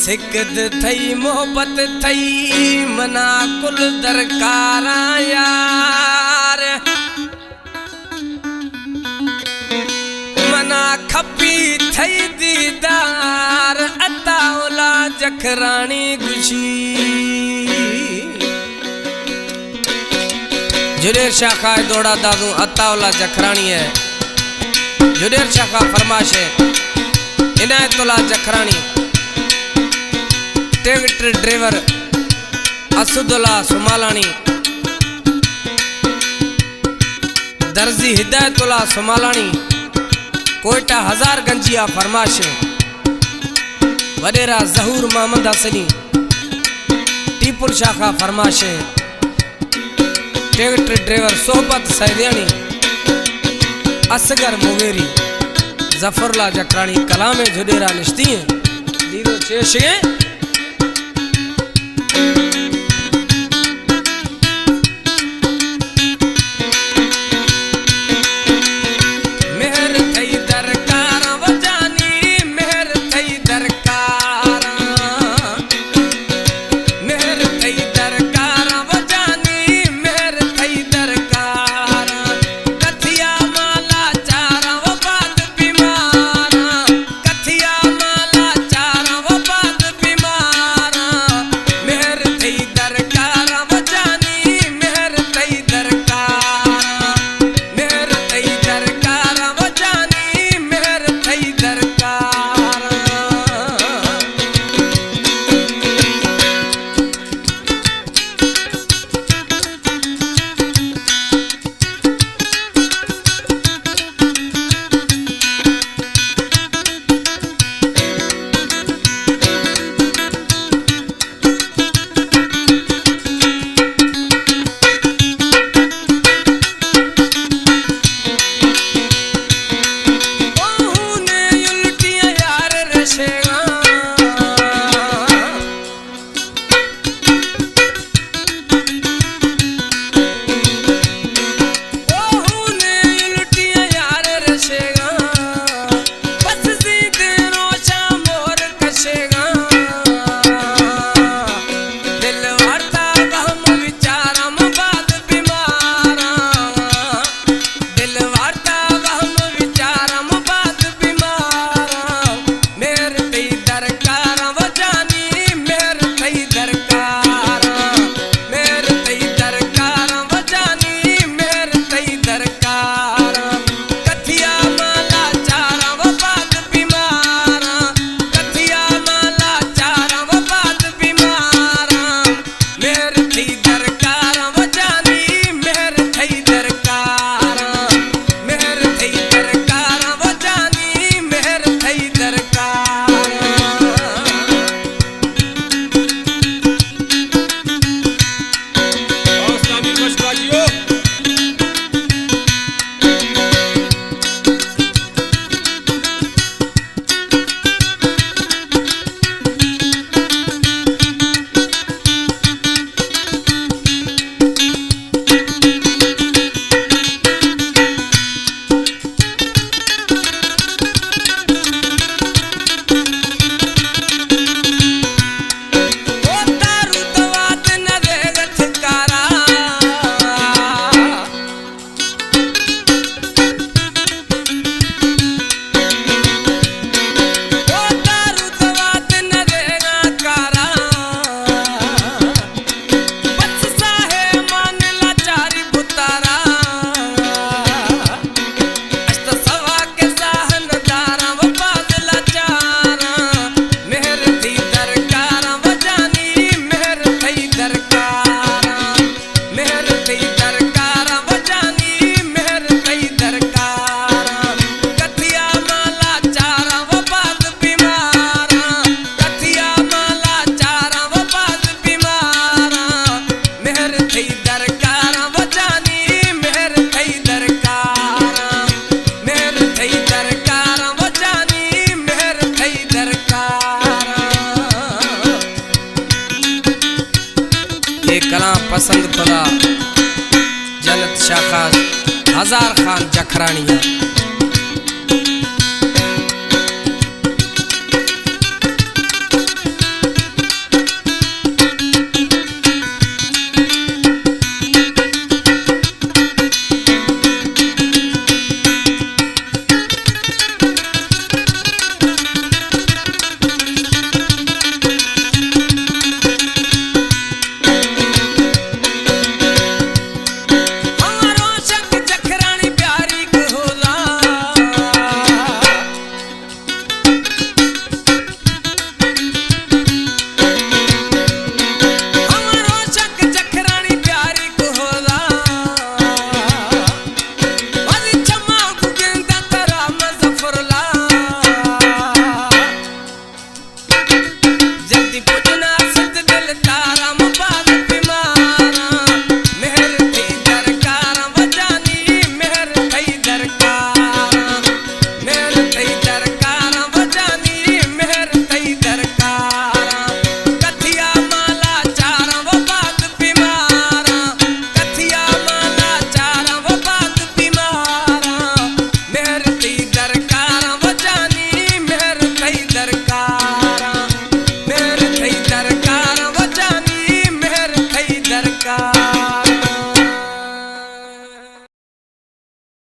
تکد تھئی محبت تھئی منا کل درکاراں یار، منا کھپی تھئی دیدار۔ عطا اللہ جکھرانی گشی۔ جڈیر شاخا ءِ دوڑا دادوں عطا اللہ جکھرانی ءِ۔ جڈیر شاخا فرمائش ءِ۔ عنایت اللہ جکھرانی، ٹریکٹر ڈرائیور اسد اللہ سمالانی، درزی ہدایت اللہ سمالانی، کوئٹہ ہزار گنجی ءِ فرمائش ءِ۔ وڈیرا ظہور محمد حسنی، ٹیپل شاخا فرمائش ءِ۔ ٹریکٹر ڈرائیور صحبت سیدیانی، اصغر مغیری، ظفر اللہ جکھرانی کلام ءِ۔ جڈیرا نشتی ایں۔ دیدو چیشگیں۔ مہر تھئی درکاراں و جانی، مہر تھئی درکاراں۔ مہر تھئی درکاراں و جانی، مہر تھئی درکاراں۔ کتھیا مالا چاراں و بعد بیماراں۔ کتھیا مالا چاراں و بعد بیماراں۔ مہر تھئی درکاراں و جانی، مہر تھئی درکاراں۔ مہر تھئی درکاراں و جانی، مہر تھئی درکاراں۔ دل وارتا وہم وچاراں من بعد بیماراں۔ مہر تئی درکاراں و جانی، مہر تئی درکاراں۔ مہر تئی درکاراں و جانی، مہر تئی درکاراں۔ کتھیا مالا چاراں و بعد بیماراں۔ کتھیا مالا چاراں و بعد بیماراں۔ مہر تھئی درکاراں و جانی، مہر تھئی درکاراں۔ مہر تھئی درکاراں و جانی، مہر تھئی درکاراں۔ مہر تھئی درکاراں و جانی، مہر تھئی درکاراں۔ کتھیا مالا چاراں و بعد بیماراں۔ کتھیا مالا چاراں و بعد بیماراں۔ مہر تھئی درکاراں و جانی، مہر تھئی درکاراں۔ مہر تھئی درکاراں و جانی، مہر تھئی درکاراں۔ اے کلام پسند کتا جنت شاخاز ہزار خان جکھرانی ءَ۔